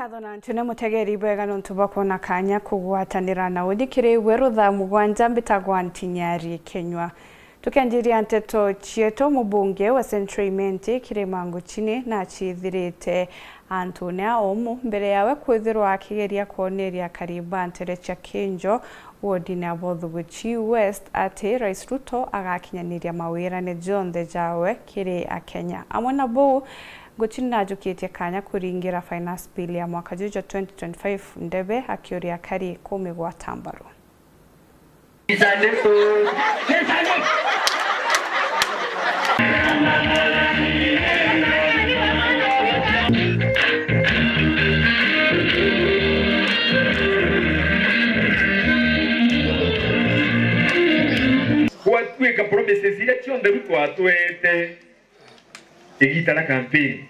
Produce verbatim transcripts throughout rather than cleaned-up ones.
Nkatho na ntune mutegeri bwega nontu bwa kwona kanya kugwatanira na uthikiri gwe ruthaa mugwanja. Mbitagwa Ntinyari Kenywa. Tukianjiria nteto cietu, mubunge wa Central Imenti Kirima Nguchini nachithirite antune a umu mbere yawe kwithirwa akigeria kwoneria akari ba ntere cia Kinjo wodine ya Bothuguchi West ati Rais Ruto agakinyaniria mawirane jonthe jawe kiri Akenya. Amwe na buu, Nguchini najukitie kanya kuringira finance bill ya mwaka juju jwa twenty twenty-five ndebe akiuria akari kumigwata mbaru. Gwatwika promises iria cionthe Ruto atwete igiita ria campaign,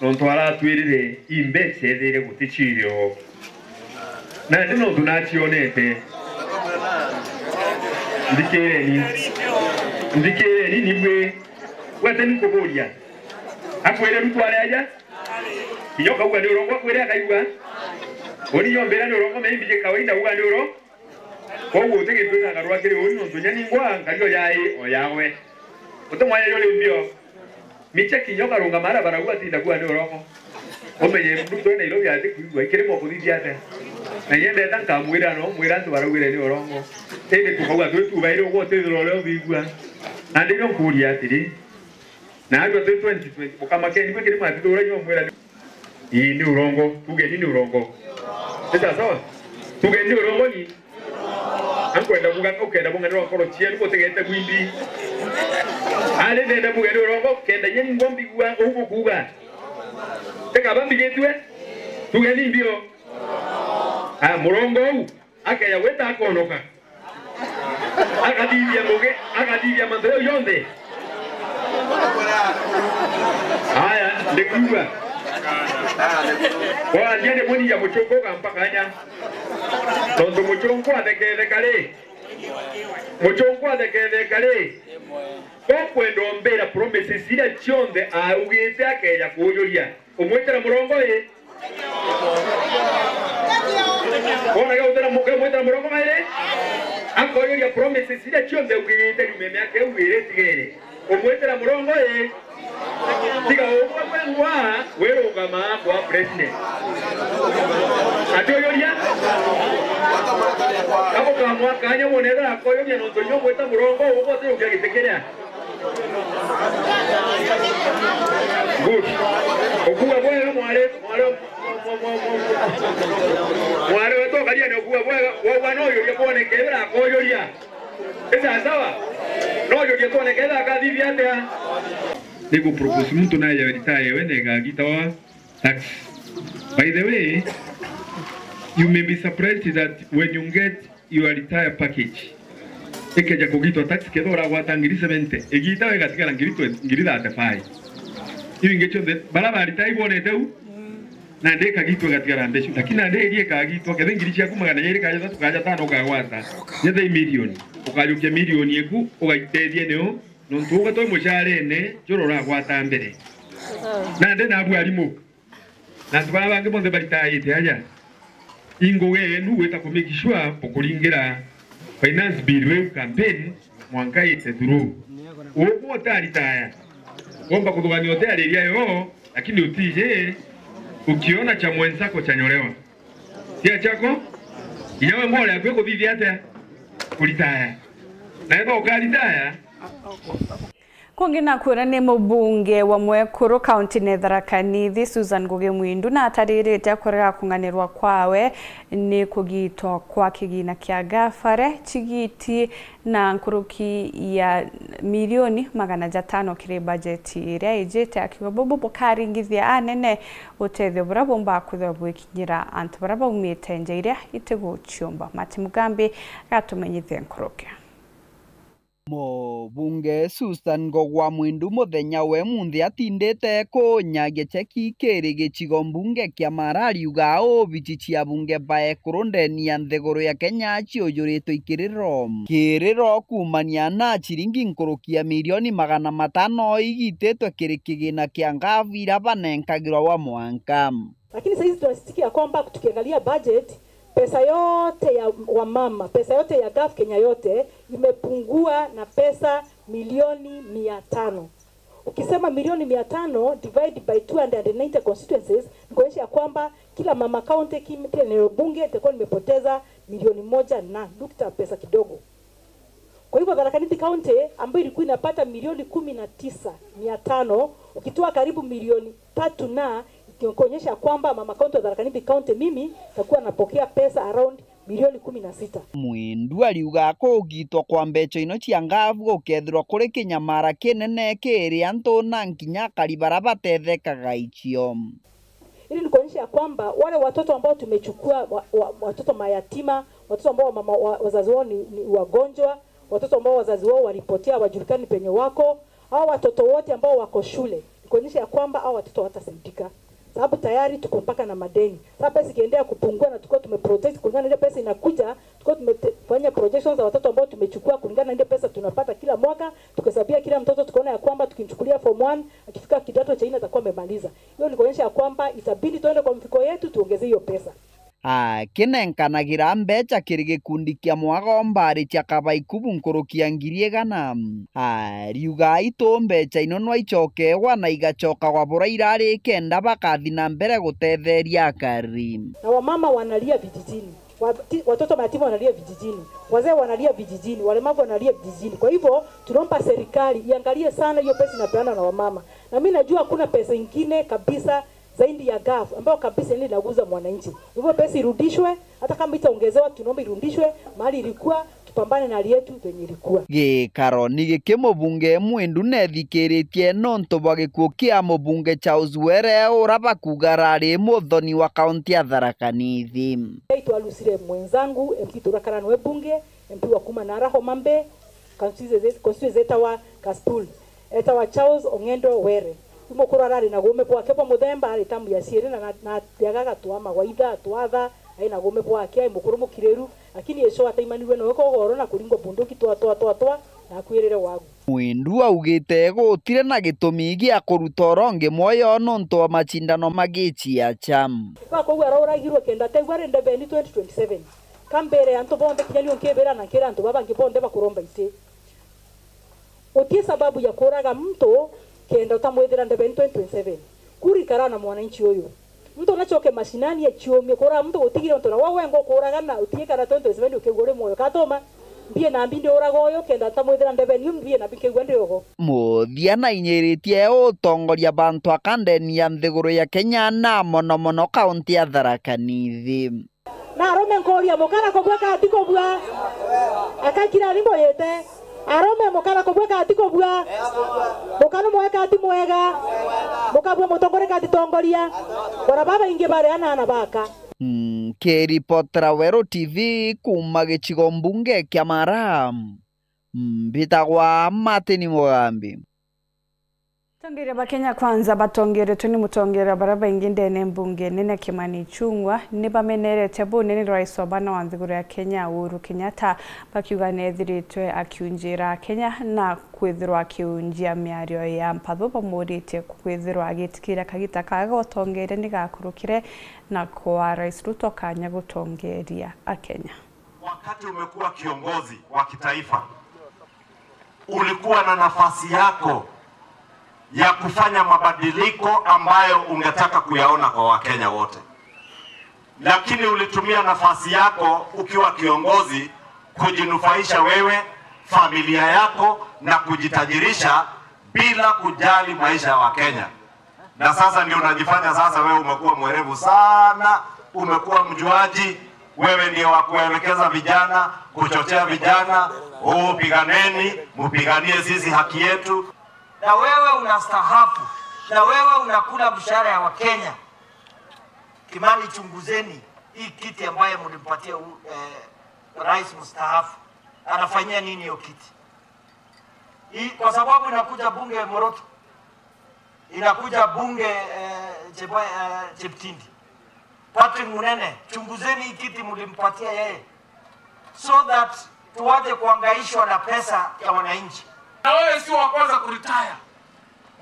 nontu aratwirire imbeca ethiire guti cio. Nandi nontu nacionete, nthikireni, nthikireni nibwi, gwete ni nkuburia, akwire Ruto ari aja? Kinya ukauga ni urongo, akwire akaigua? Uni nyombira ni urongo, maybe je kawaida uga ni urongo. Koguo utigitwika ngarura kiri uni, nontu nya ningwa nkari o yai o yawe. Uti mwaya yuri mbio. Micha kinya ukarungama aria barauga atinda kuga ni urongo. Umenye Ruto e Nairobi ati kuigua, ikirimo kuthithia atia? Na inya ndenda nkamwira no, mwira antu baraugire ni urongo. Indi tukauga twi tubaire ugwe utithirwa uria ubigua. Nandi nio nkuria atiri, na ajwa twi twenty twenty, mukamakeni bwi kirimo ati thura nyo mwira ni Ii, ni urongo. Tugeni ni urongo. Ni sawa sawa? Tugeni ni urongo ni. Ankwenda buga, ukenda bunganirwa nkoro cienu, butigete bwimbi. Ari ndenda buge ni urongo, kenda nyeni ngwa mbigua, uu bukuuga. Tekaba mbigitue, tugeni mbio. Aya, murongo uu. Akeja gwita akonoka. Agathithia ngugi, agathithia mantu jau jonthe. Aya, ndikuuga. Kwa ndia ni muni ya muchungu ukampa kanya. Tondu muchungu atheketheka ri? Muchungu atheketheka ri? Ukwenda umbira promises iria cionthe augite akeja kuujuria. Umwitira murongo ii? Wona geutira mu-, geumwitira murongo mairi? Akoyuria promises iria cionthe augirite nyuma ya miaka iu iri itigere. Umwitira murongo ii? Tiga ugwe gwengwa wirungama kwa president. Atiuyuria? Agukamwa kanya wone ethira akoyuria nontu inya umwita murongo uu ugwe utiukia giti kiria. Good. Ukuuga bwega mwari, mwari, mwari wetu ukaria ni ukuuga bwega, wauga no yuria bwone kethira akoyuria. Ni sawa sawa? No yuria twone kethira akathithia atia. Ni ku propose muntu naye retire we na igagitawa tax. By the way, you may be surprised that when you get your retire package, ikeja kugitwa tax, kethira uragwata ngiri seventy, igita igatigara ngiri twenty, ngiri thirty-five. Iu ingi cionthe, bara ba retire ibonete u, nandi ikagitwa igatigara mbeca. Lakini nandi iria ikagitwa, kethe ngiri ciaku magana jairi kaja thatu kaja tano ukagwata, jetha i milioni, ukajukia milioni iku, ugaitethia niu, nontu ugatwa mucarene, jura uragwata mbere. Nandi nabu arimu. Na antu bara bangi bonthe baritaite aja, i ngugi yenu gwita ku make sure bukuringira finance bill iu campaign mwanka ite through. Ugwe utaritaya, womba kuthugania utiariria yo, lakini utiji ukiona cha mwenzako chanyolewa. Tia chako, inya we ngore yaku ikuthithia atia? Kuritaya. Na ethwa ukaritaya, Kungi nakwira ni mubunge wa Mwekuru kaunti-ini ya Tharaka Nithi, Susan Ngugi Mwindu, na ataririte kurega kung'anirwa kwawe ni kugitwa kwa kigina kia gabare, chigiti na nkuruki ya milioni magana jatano kiri bajeti iria ijite, akiuga bubu bukaringithia anene utethio buria bumba kwithirwa bwikinyira antu baria baumite nja iria itiguciumba. Martin Mugambi agatumenyithia nkuruki. Mubunge Susan Ngogwa Mwindu muthenya wa imunthi atindite kunyagia cheki kiri gicigo mbunge kia Mara, ariuga obici cia bunge ba ekuru ndeni ya nthiguru ya Kenya ciujuritwe ikiriro. Kiriro kuumania na chiringi nkuruki ya milioni magana matano igititwe kiri kigina kia ngabu iria banenkagirwa wa mwanka. Lakini saizi tunasikia kwamba tukiangalia budget, pesa yote ya wamama, pesa yote ya gaf Kenya yote imepungua na pesa milioni mia tano. Ukisema milioni mia tano divide by two hundred ninety constituencies, ni kuonyesha ya kwamba kila mama county, kim- kila eneo bunge litakuwa limepoteza milioni moja na nukta pesa kidogo. Kwa hivyo Tharaka Nithi County ambayo ilikuwa inapata milioni kumi na tisa mia tano, ukitoa karibu milioni tatu na, ikionyesha kwamba mama county wa Tharaka Nithi County mimi nitakuwa napokea pesa around milioni kumi na sita. Mwindu ariuga kugitwa kwa mbeca ino cia ngavu gukethirwa kuri kinyamara kinene kiri antu na nkinya akari bara batethekaga icio. Ili ni kuonyesha ya kwamba wale watoto ambao tumechukua, wa, wa, watoto mayatima, watoto ambao wamama, wa, wazazi wao ni, ni wagonjwa, watoto ambao wazazi wao walipotea, hawajulikani penye wako, hao watoto wote ambao wako shule, ni kuonyesha ya kwamba hao watoto hawatasaidika, sababu tayari tuko mpaka na madeni. Sasa pesa ikiendelea kupungua na tukiwa tumeproject kulingana na ile pesa inakuja, tukiwa tumefanya projections za watoto ambao tumechukua kulingana na ile pesa tunapata kila mwaka, tukihesabia kila mtoto, tukaona ya kwamba tukimchukulia form one, akifika kidato cha nne atakuwa amemaliza. Hiyo ni kuonyesha ya kwamba itabidi tuende kwa mfuko yetu tuongeze hiyo pesa. Akinenkanagira mbeca kiri gikundi kia Mwagomba ari cia kabaikubu nkuruki ya ngiri igana, ariuga aitu mbeca ino no icokewa na igacokagwa bura irari kenda bakathi na mbere gutetheria akari. Na wamama wanalia vijijini, wati- watoto mayatima wanalia vijijini, wazee wanalia vijijini, walemavu wanalia vijijini. Kwa hivyo tunaomba serikali iangalie sana hiyo pesa inapeanwa na wamama, na mimi najua hakuna pesa ingine kabisa zaidi ya gaf ambayo kabisa ndio inaguza mwananchi. Hivyo pesa irudishwe, hata kama itaongezewa, tunaomba irudishwe mahali ilikuwa, tupambane na hali yetu venye ilikuwa. Gikaro ni giki mubunge Mwindu nethikiritie nontu bwa gikuu kia mubunge Charles Were, ura bakuga arari muthoni wa kaunti ya Tharaka Nithi. Twalusire mwenzangu M P turakara nwe bunge, M P wa kuma Nara Homa Bay, constituency constituency etawa Kasipul, etawa Charles Ong'endo Were. Uyu mukuru arari na guume bwake bwa muthemba, ari tamu ya ciiri na, na, na athiaga agatwaa mawaitha, atwatha, ari na guume bwake, ari mukuru mukiriru, lakini Yesu ataimanirwe nawe kogoro na kuringwa bunduki twa, twa, twa, twa, na akuirire wagu. Mwindu augite gutire na gitumi gia kuruta urongi mwoyo nontu wa macindano magicia cha. Kwa koguo arauragirwe kenda ategwa ari ndebeni twenty twenty-seven. Kambere antu bonthe kinya niu nkibira na nkira antu baba bangi bonthe bakuromba iti. Uti sababu ya kuraga mtu kenda utamwithira ndebeni twenty twenty-seven. Kuri kara na mwananchi uyu. Mtu nachoke mashinani achiumie kuraga mtu utigire mtu na wewe ngo kuraga na utige kana twenty twenty-seven ukigwa uri mwoyo. Katuma mbie na mbi ndi uraga uyu kenda utamwithira ndebeni mbie na mbi kigwa ndi ugo. Muthia nainyiritie utongoria bantu akandeni ya nthiguru ya Kenya na mono mono kaunti ya Tharaka Nithi. Na arume nkuria, mukara kubua kana ti kubua? Akakira ni muyite. Arume, mukara kubua kana ti kubua? Mukara mwega kana ti mwega? Mukabua mutongoria kana ti tongoria? Bora babaingi bari anana baka. Nkiripotera Weru T V kuuma gicigo mbunge kia Mara, mbitagwa Martin Mugambi. Atongeria ba Kenya Kwanza batongeretwe ni mutongeria baria baingi ndene mbunge nene Kimani Ichung'wah ni bamenerete bunene rais wa bana wa nthiguru ya Kenya Uhuru Kenyatta, bakiuga nethiritwe akiunjira Kenya na kwithirwa akiunjia miario ya mpathu bamuritie kwithirwa agitikiria kagita kaga utongeria ni gakurukire na kwa Rais Ruto kanya gutongeria Akenya. Wakati umekuwa kiongozi wa kitaifa, ulikuwa na nafasi yako ya kufanya mabadiliko ambayo ungetaka kuyaona kwa Wakenya wote, lakini ulitumia nafasi yako ukiwa kiongozi kujinufaisha wewe, familia yako na kujitajirisha bila kujali maisha ya Wakenya. Na sasa ndio unajifanya sasa wewe umekuwa mwerevu sana, umekuwa mjuaji, wewe ndio wa kuelekeza vijana, kuchochea vijana, "Oh, piganeni, mupiganie sisi haki yetu." Na wewe unastahafu, na wewe unakula mshahara ya Wakenya. Kimani, chunguzeni hii kiti ambaye mlimpatia u-, eh, rais mstaafu. Anafanyia nini hiyo kiti? Hii, kwa sababu inakuja bunge Moroto. Inakuja bunge, eh, Chebo-, eh, Cheptindi. Patrick Munene, chunguzeni hii kiti mlimpatia yeye. So that tuwache kuhangaishwa na pesa ya wananchi. Na wewe sio wa kwanza kuretire.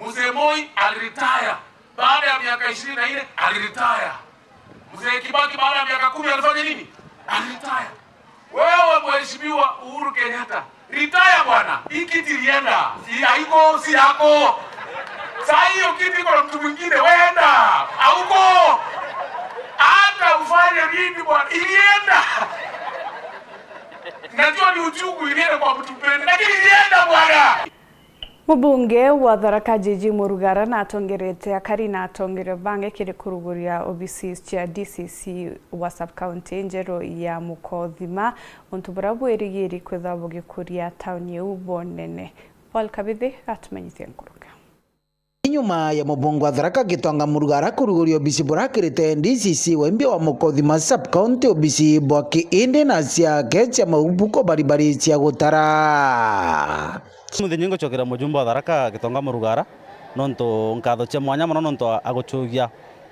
Mzee Moi aliretire. Baada ya miaka ishirini na nne aliretire. Mzee Kibaki baada ya miaka kumi alifanya nini? Alitaya. Wewe Mheshimiwa Uhuru Kenyatta, retire bwana. Hii kiti ilienda. Si haiko, si yako. Saa hiyo kiti iko na mtu mwingine, wenda. Hauko. Hata ufanye nini bwana, ilienda. Najua ni uchungu ilienda kwa mtu pende, lakini ilienda bwana. Mubunge wa Tharaka J J Murugara natongerete akari na atongeria bangi kiri kuruguria obisi cia D C C wa sub-county njeru ya Mukothima, untu buria bwirigiri kwithwa bugikuria tauni iu bonene. Paul Kabithi atumenyithie nkuruki. Nyuma ya mubunge wa Tharaka Gitonga Murugara kuruguria obisi burakirite D C C wa imbi wa Mukothima sub-county, obisi bwa kiindi na ciake cia maubuko baribari cia gutara. Muthenya ngucokera mujumbe wa Tharaka Gitonga Murugara, nontu nkatho cia mwanya mono nontu agucugia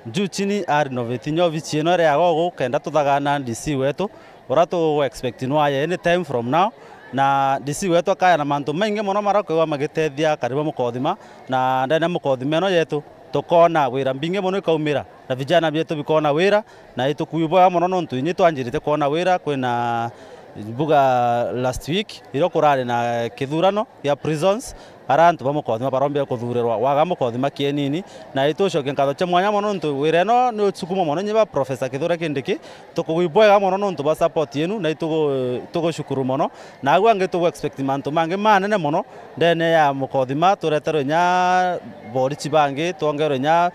juu chini a renovate inya obici ino iri ya gogo, kenda tuthagana D C wetu, uria tu expect no aye any time from now, na D C wetu akaya na mantu maingi mono maria kwigwa magitethia karibu Mukothima, na ndene ya Mukothima ino yetu tukona wira mbingi mono ikaumira, na vijana bietu bikona wira, na itukuigua bwega mono nontu inyi twanjirite kwona wira kwina mbuga last week, irio kurari na kithurano gia prisons, aria antu ba Mukothima barombire kuthurirwa, waga Mukothima kienini, na itucokia nkatho cia mwanya mono nontu wira ino ni usukumwa mono inyi ba Professor Kithure Kindiki, tukugwi bwega mono nontu bwa support yenu, na itugu-, tugushukuru mono, na agu angi tugu expect mantu mangi manene mono ndene ya Mukothima, tureterwe inya borichi bangi, twongerwe inya,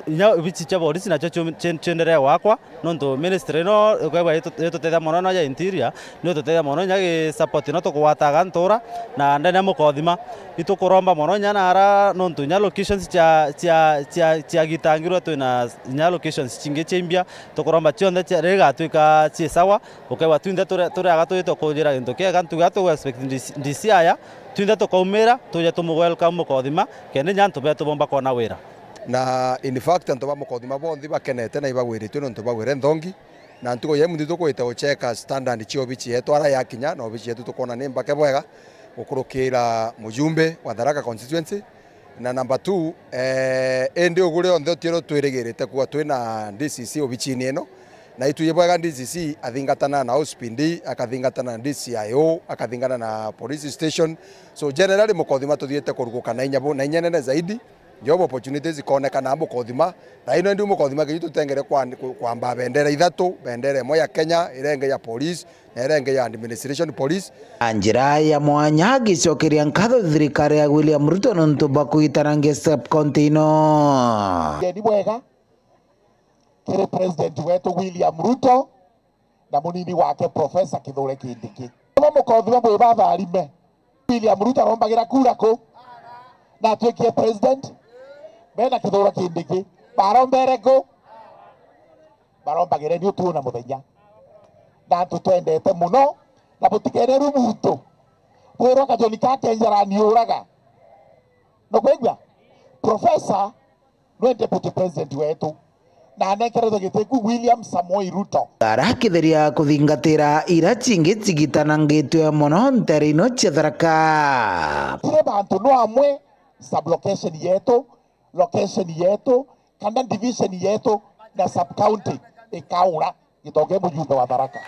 inya obichi cia borichi nacio ciu-, cien-, cienderee gwakwa. Nontu ministry ino, ukaigua itu-, itutethia mono ino ya interior, ni itutethia mono inya gi support ino tukugwataga ntura, na ndene ya Mukothima. Itukuromba mono inya nara, nontu inya locations cia, cia, cia, ciagitangirwe, twina inya locations cingi cia imbia, tukuromba cionthe cia, rigatwika ci sawa, ukaigua twinthe turi, turi aga twite kujira gintu kiega, ntuga tugu expect D C, D C aya, twinthe tukaumira, tuje tumu welcome Mukothima, kenda inya antu betu bomba kwona wira. Na in fact, antu ba Mukothima bonthe bakenete na ibagwiritue nontu bagwire nthongi, na ntuku ya imunthi tukwite gucheka standard cia obichi yetu ara yakinya, na obichi yetu tukwona ni mbake bwega gukurukira mujumbe wa Tharaka constituency. Na number two, eh, indi ugu rionthe utiro twirigirite kuga twina D C C obichini ino, na itwiji bwega D C C athingatana na O C P D, akathingatana na D C I O, akathingatana na police station. So generally Mukothima tuthiite kuruguka na inya bu-, na inya nene zaidi. Job opportunities ikonekana Mukothima. Na ino ndi Mukothima kinyu tutengere kwa-, ku-, kwamba bendera ithatu, bendera imwe ya Kenya, iria ingi ya police, na iria ingi ya administration police. Na njira ya mwanya agicokeria nkatho thirikari ya William Ruto nontu bwa kugitana nge sub-county ino. Ngeni bwega kiri President wetu William Ruto na munini wake Professor Kithure Kindiki. Bo Mukothima mwi batharime. William Ruto arombagira kura ku? Na atwikie president? Bena Kithure Kindiki. Barombere ku? Barombagire ni utuku na muthenya. Na antu twendete muno, na butikene ru muntu. Bwirwa kajoni ka kenjarani uraga. Nukwigua? Professor nwe deputy president wetu, na anenkeretwe giti ku William Samoei Ruto. Arakitheria kuthingatira ira cingi cigitanangitwe mono ntere ino cia Tharaka. Kiri bantu no amwe sub-location yetu, location yetu, kana division yetu na sub-county ikaura Gitonga mujumbe wa Tharaka.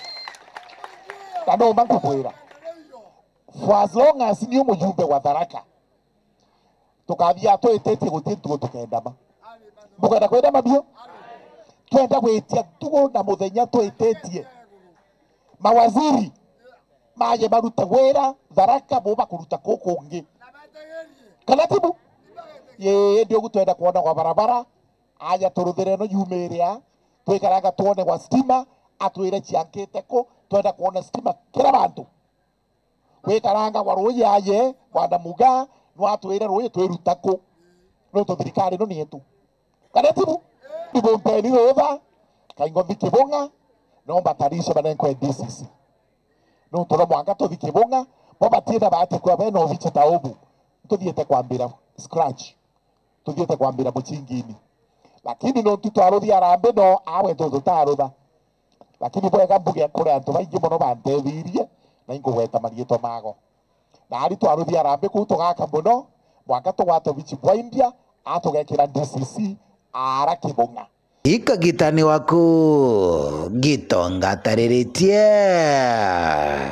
Na no ma nkukwira, for as long as ni mujumbe wa Tharaka, tukathia twititie guti ntugo tukendama. Bukenda kwendama bio? Twenda gwitia ntugo na muthenya twititie. Mawaziri maje marute wira Tharaka, bo bakuruta ku kungi. Kana tibu? Ye, ndi ugu twenda kwona gwa barabara, aja turuthire no yumiria, twikaranga twone gwa stima, atwire ciankite ku, twenda kwona stima kira bantu. Gwikaranga gwa ruuji aje, bwana Muga, nwatwire ruuji twiruta ku? Nontu thirikari ino ni yetu. Kana tibu? Ibumpeni rutha, kaingo mbi Kibung'a, no mbatarishe banenkwe D C C. Nontu no mwanka tuthi Kibung'a, bo batienda bahati kwa bena obichi ta ubu. Tuthiete kwambira scratch. Tuthiete kwambira muchingini. Lakini nontu twaruthi arambe no awe tu tutarutha. Lakini bwega mbuge kuri antu baingi mono bantethirie, na inkugweta mariitwa mago. Na ari twaruthi arambe kuu tugaka mono, mwanka tugwata obichi bwa India, atugekira D C C ara Kibung'a. Ikagitani waku gitonga atariritie.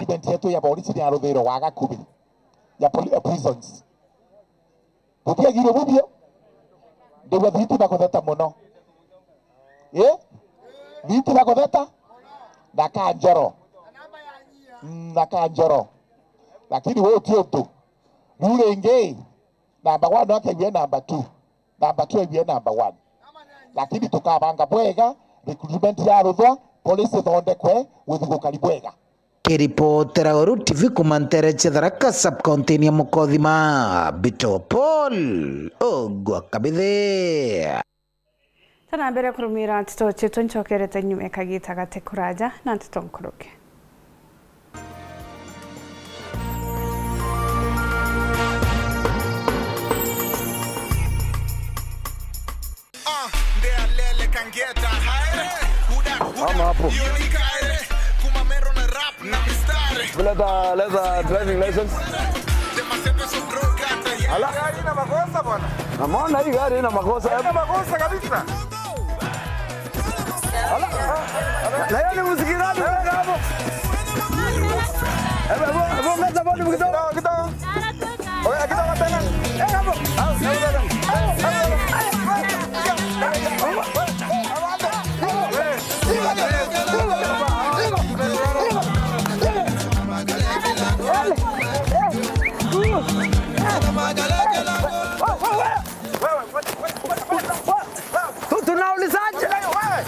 Department yetu ya borisi ni ya ruthiro wa gakubi ya poli-, ya prisons. Butiagirwe bubio. Ndigwa thiti na kutheta muno. Eh? Thiti na kutheta? Na ka njoro. Mm, na ka njoro. Lakini we uti undu. Riu ringi, namba one akaigua namba two. Namba two aigua namba one. Lakini tukabanga bwega, recruitment ya ruthwa, policy ithondekwe, guthi gukari bwega. Kiripotera Weru T V kuma ntere cia Tharaka, sub-county-ini ya Mukothima, Bito Paul Ogwa Kabithi. Tana mbere kurumira nteto cietu, ncokerete nyuma ya kagita gati kuraja na nteto nkuruki. Ah, ndea lele kangeta haere. Uda, uda. Ama hapo. Yo ni kaere. Kuma mero na rap na mistari. Leta, leta driving license. Dema sepe so bro gata ya. Ala. Gari ina makosa bwana. Naona hii gari ina makosa. Haina makosa kabisa. Ala. Na hiyo ni muziki gani? Wewe hapo. Hebu, hebu, hebu ongeza volume kidogo. Kidogo, kidogo. Oya, kidogo tena. Eh, hapo. Tu-, tunaulizaje?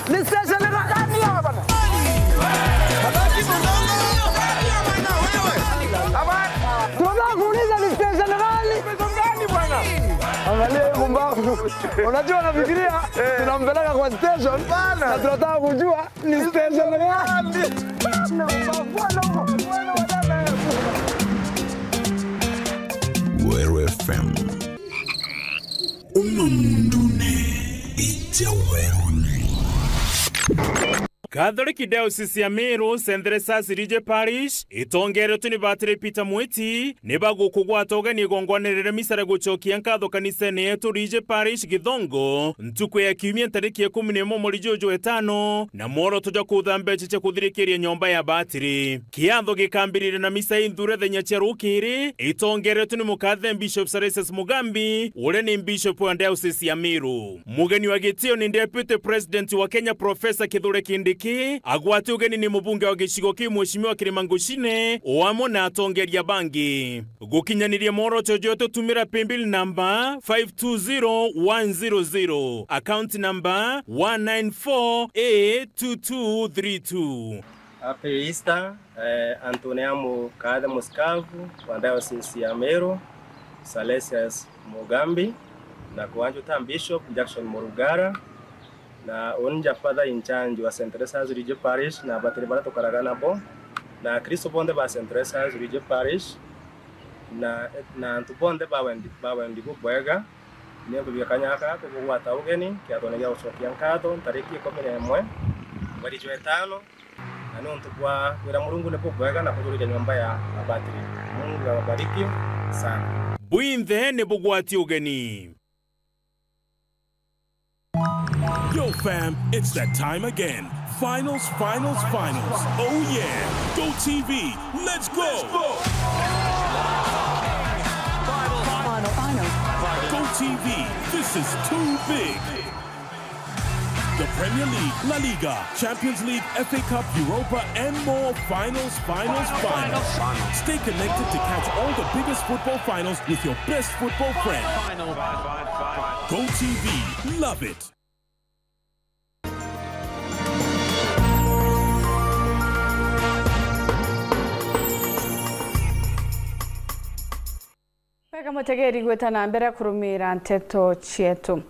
Ni station gani? Tunataka kuuliza ni station gani? Angalia hii pumbavu. Unajua, nafikiria tunampeleka kwa station na tunataka kujua ni station gani. Weru F M. Uma mundune, ija weruni. Catholic Diocese ya Meru, Saint Teresa's Region Parish, itongeretwe ni Batiri Peter Mwiti, ni bagukugwata ugeni igongwana riria misa ria gucokia nkatho kanisene yetu Region Parish Githongo, ntuku ya kiumia ntariki ya ikumi na imwe mweri juju wa itano, na mworoto jwa kutha mbeca cia kuthirikiria nyomba ya batiri. Kiatho gikambiriria na misa inthure thenya cia rukiri, itongeretwe ni mukathe Bishop Salesius Mugambi, uria ni Bishop wa Diocese ya Meru. Mugeni wa gitio ni Deputy President wa Kenya, Professor Kithure Kindiki, agwati ugeni ni mubunge wa gicigo kiu, Mheshimiwa Kirima Ngucine, o amwe na atongeria bangi. Gukinyaniria mworoto jwetu, tumira paybill number five two zero one zero zero, account number one nine four A two two three two. Happy Easter, eh, antu ni a mukathe musikavu wa Diocese ya Meru, Salesius Mugambi, na kwanju ta Bishop Jackson Murugara, na uni nja Father in charge wa Saint Teresa's Region Parish, na abatiri baria tukaraga nabo, na Akristo bonthe ba Saint Teresa's Region Parish, na, na antu bonthe ba wendi, ba wendi bubwega. Ni nkuthithia kanya gaka kugugwata ugeni kiathone gia gucokia nkatho ntariki ikumi na imwe mweri jwa itano, na ni untu bwa wira Murungu ni bubwega na kujurikia nyomba ya abatiri. Mungu awabariki sana. Bwinthe ni bugwati ugeni. Yo, fam, it's that time again. Finals, finals, finals. Oh, yeah. Go T V. Let's go. Final, final. Go T V. This is too big. The Premier League, La Liga, Champions League, F A Cup, Europa, and more. Finals, finals, finals. Stay connected to catch all the biggest football finals with your best football friend. Go T V. Love it. Wega mutegeri, gwita na mbere kurumira nteto cietu.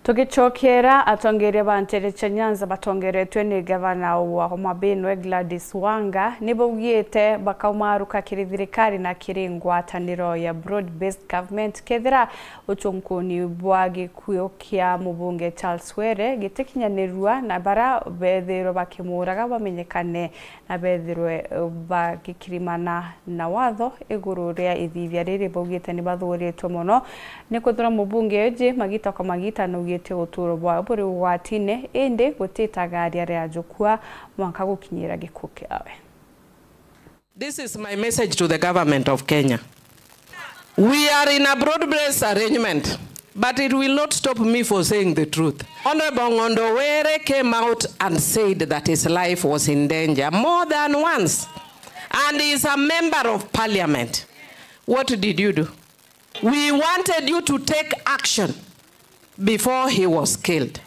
Tugicokera, atongeria ba ntere cia Nyanza batongeretwe ni gavana wa Homa Bay nwe Gladys Wanga, ni baugite bakaumaruka kiri thirikari na kiri ngwataniro ya broad-based government kethira ucunkuni bwa gikuu kia mubunge Charles Were gitikinyanirua, na bara bethirwe bakimuraga bamenyekane na bethirwe, eh, bagikirimana na watho iguru ria ithithia riri. Baugite ni bathuritwe mono ni kwithirwa mubunge uju magita kwa magita ni Ite uturo bwawe buri ugwatine, indi guti itagaria ria jukua mwanka gukinyira gikuu kiawe. This is my message to the government of Kenya. We are in a broad-based arrangement, but it will not stop me for saying the truth. Honorable Ng'ondo Were came out and said that his life was in danger more than once, and he is a member of parliament. What did you do? We wanted you to take action before he was killed.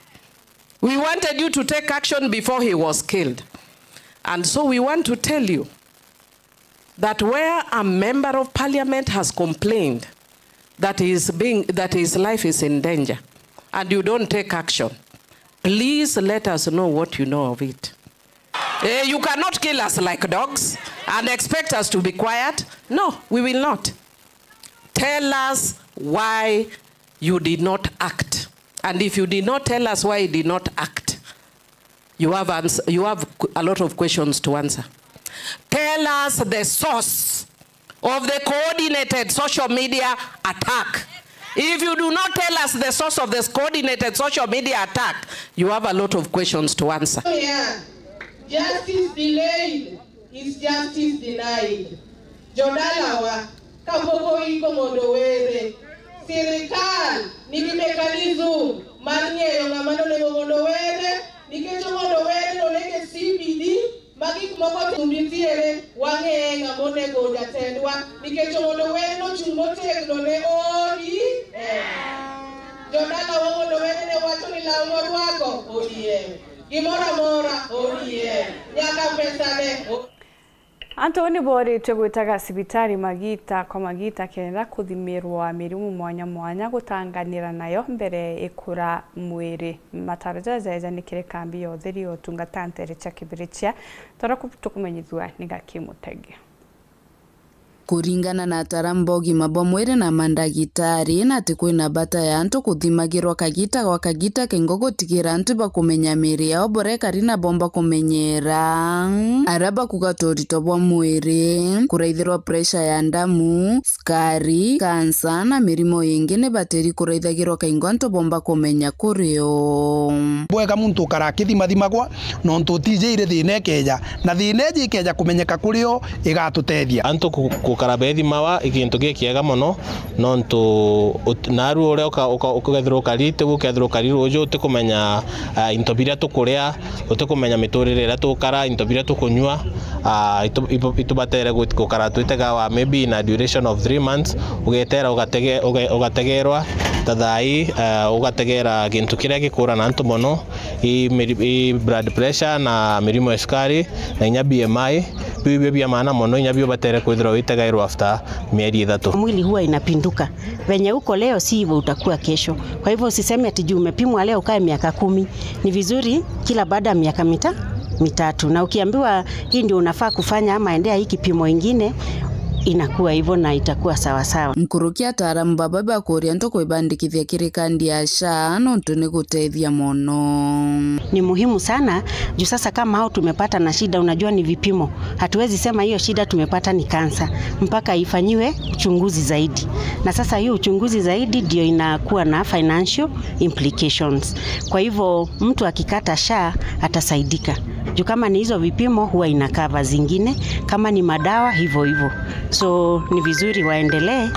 We wanted you to take action before he was killed. And so we want to tell you that where a member of parliament has complained that he is being, that his life is in danger, and you don't take action, please let us know what you know of it. Eh, you cannot kill us like dogs and expect us to be quiet. No, we will not. Tell us why you did not act. And if you did not tell us why you did not act, you have ans-, you have a lot of questions to answer. Tell us the source of the coordinated social media attack. If you do not tell us the source of this coordinated social media attack, you have a lot of questions to answer. Yeah. Justice delayed is justice denied. Jodalawa, kabogo iko Ng'ondo Were. Sirikal, ni mechanism, mar ng'eyo ng'ama nonego Ng'ondo Were, nikech Ng'ondo Were nonego C B D, magi moko tumbitiere, wang'eye ng'ama onego jatendwa, nikech Ng'ondo Were nochung' motegno ne O D M. Jodalawa, Ng'ondo Were ne wacho ni law morwako, O D M. Gimoro amora, O D M. Nyaka pesa ne, O- Antu ni boritwe gwitaga cibitari magita kwa magita kenda kuthimirwa mirimu mwanya mwanya gutanganira nayo mbere ikura mwiri. Mataro jaja jaejanikire kambi ya utheri ya utungata ntere cia Kibirichia, tara ku-, tukumenyithua ni Gaki Mutege. Kuringana na ataaramu ba ugima bwa mwiri na mandagitari, na ati kwina bata ya antu kuthimagirwa kagita gwa kagita kengo gutigira antu bakumenya miiri yao buria ikari na bomba kumenyera. Aria bakuga ta urito bwa mwiri, kuraithirwa pressure ya ndamu, cukari, kansa na mirimo ingi ni batiri kuraithagirwa kaingo antu bomba kumenya kuri o. Bwega muntu ukara akithimathimagwa, nontu utiji iri thina ikeja, na thina iji ikeja kumenyeka kuri o, igatutethia. Antu ku-, gukara bethimawa i gintu gikiega mono, nontu ut-, naru uria uka-, uka-, ukethirwa ukari, tigu ukethirwa ukari ruju utikumenya, ah, into biria tukuria, utikumenya miturire iria tukara, into biria tukunyua, ah, itu-, ibu-, itubatere gut-, gukara twitegawa maybe in a duration of three months, ugetera ugatege-, uge-, ugategerwa ta thaa ii, ah, ugategera gintu kiria gikura na antu mono, i miri-, i blood pressure na mirimo ya cukari, na inya B M I, biu ibio bia maana mono, inya bio batere kwithirwa witegairwa after mieri ithatu. Mwili huwa inapinduka. Venye uko leo si hivyo utakuwa kesho. Kwa hivyo usiseme ati juu umepimwa leo ukae miaka kumi. Ni vizuri kila baada ya miaka mita-, mitatu. Na ukiambiwa hii ndio unafaa kufanya ama endea hii kipimo ingine, inakuwa hivyo na itakuwa sawa sawa. Nkuruki ataaramu baba bakuria antu kwibandikithia kiri kandi ya SHA nontu ni gutethia mono. Ni muhimu sana juu sasa kama hao tumepata na shida, unajua ni vipimo. Hatuwezi sema hiyo shida tumepata ni kansa mpaka ifanyiwe uchunguzi zaidi. Na sasa hiyo uchunguzi zaidi ndio inakuwa na financial implications. Kwa hivyo mtu akikata SHA atasaidika. Juu kama ni hizo vipimo huwa ina cover zingine, kama ni madawa hivyo hivyo. So ni vizuri waendelee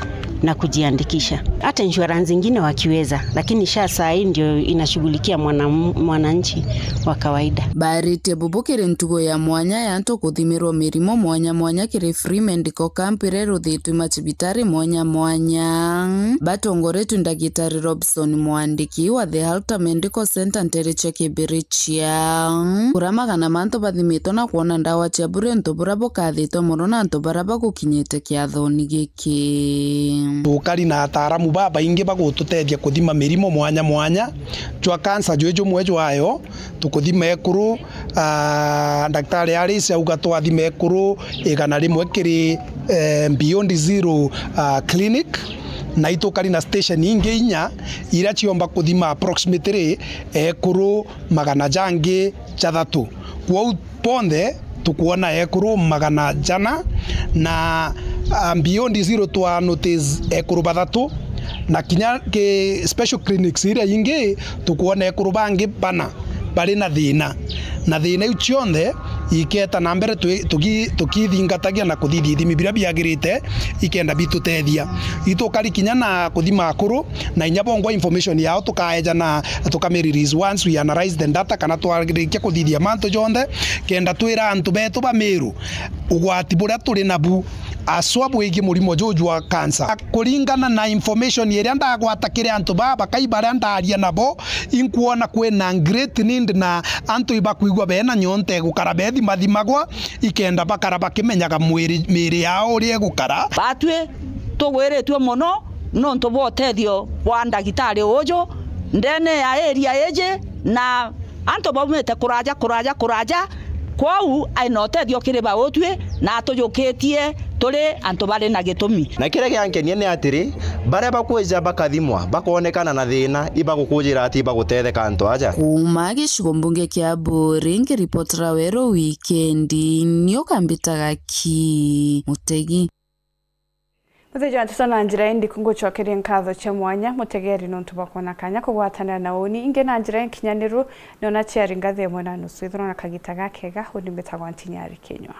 na kujiandikisha. Hata insurance zingine wakiweza, lakini SHA saa hii ndio inashughulikia mwana-, mwananchi wa kawaida. Baaritie bubu kiri ntugo ya mwanya ya antu kuthimirwa mirimo mwanya mwanya kiri free medical camp iria iruthitwe macibitari mwanya mwanya. Batongoretwe ndagitari Robson Mwandiki wa The Altar Medical Centre ntere cia Kibirichia. Kuria magana ma antu bathimitwe na kwona ndawa cia bure untu buria bukathitwe mono na antu baria bagukinyite kiathoni giki. Tukari na ataaramu babaingi bagututethia kuthima mirimo mwanya mwanya. Jwa kansa jwi jumwe jwayo, tukuthima ekuru, ah, Daktari Alice auga twathima ekuru igana rimwe kiri, eh, Beyond Zero, ah, Clinic, na itukari na station ingi inya iria ciomba kuthima approximately ekuru magana jangi jathatu. Kwou bonthe tukwona ekuru magana jana na, ah, Beyond Zero twa notice ekuru bathatu, Na kinya ki special clinics iria ingi, tukwona ekuru bangi bana bari na thina, na thina iu cionthe iketa na mbere twi-, tuki-, tukithingatagia na kuthithia ithimi biria biagirite ikenda bitutethia. Itukari kinya na kuthima akuru, na inya bongwa information yao tukaeja na tukami release once we analyze the data, kana twarikia kuthithia mantu jonthe, kenda twira antu betu ba Meru ugwati buria turi nabu aswa bwigi murimo juju jwa cancer. Kuringana na information iria ndagwata kiri antu baa bakai baria ndaria nabo, inkwona kwina great need na antu ibakwigua bena nyonte gukara bethimathimagwa, ikenda bakara bakimenyaga mwiri, miiri yao uria igukara. Batwi tugwiritue mono nontu bwa utethio bwa ndagitari uju ndene ya area iji, na antu baumite kuraja, kuraja, kuraja. Kwou ai na utethio kiri bautwi, na atujukitie turi antu bari na gitumi. Na kiria giankenia ni atiri, baria bakwija bakathimwa, bakoonekana na thina, ibagukujira ati ibagutetheka antu aja. Kuuma gicigo mbunge kia Buuri, nkiripotera Weru Wikendi, ni ukambitaga ki Mutegi. Muthiji wa nteto na njira indi kungucokeria nkatho cia mwanya mutegeri nontu bwa kwona kanya kugwatanira na uni ingi na njira inkinyaniru, nona ciari ngathi imwe na nusu. Ithura na kagita gakega, uni mbitagwa Ntinyari Kinyua.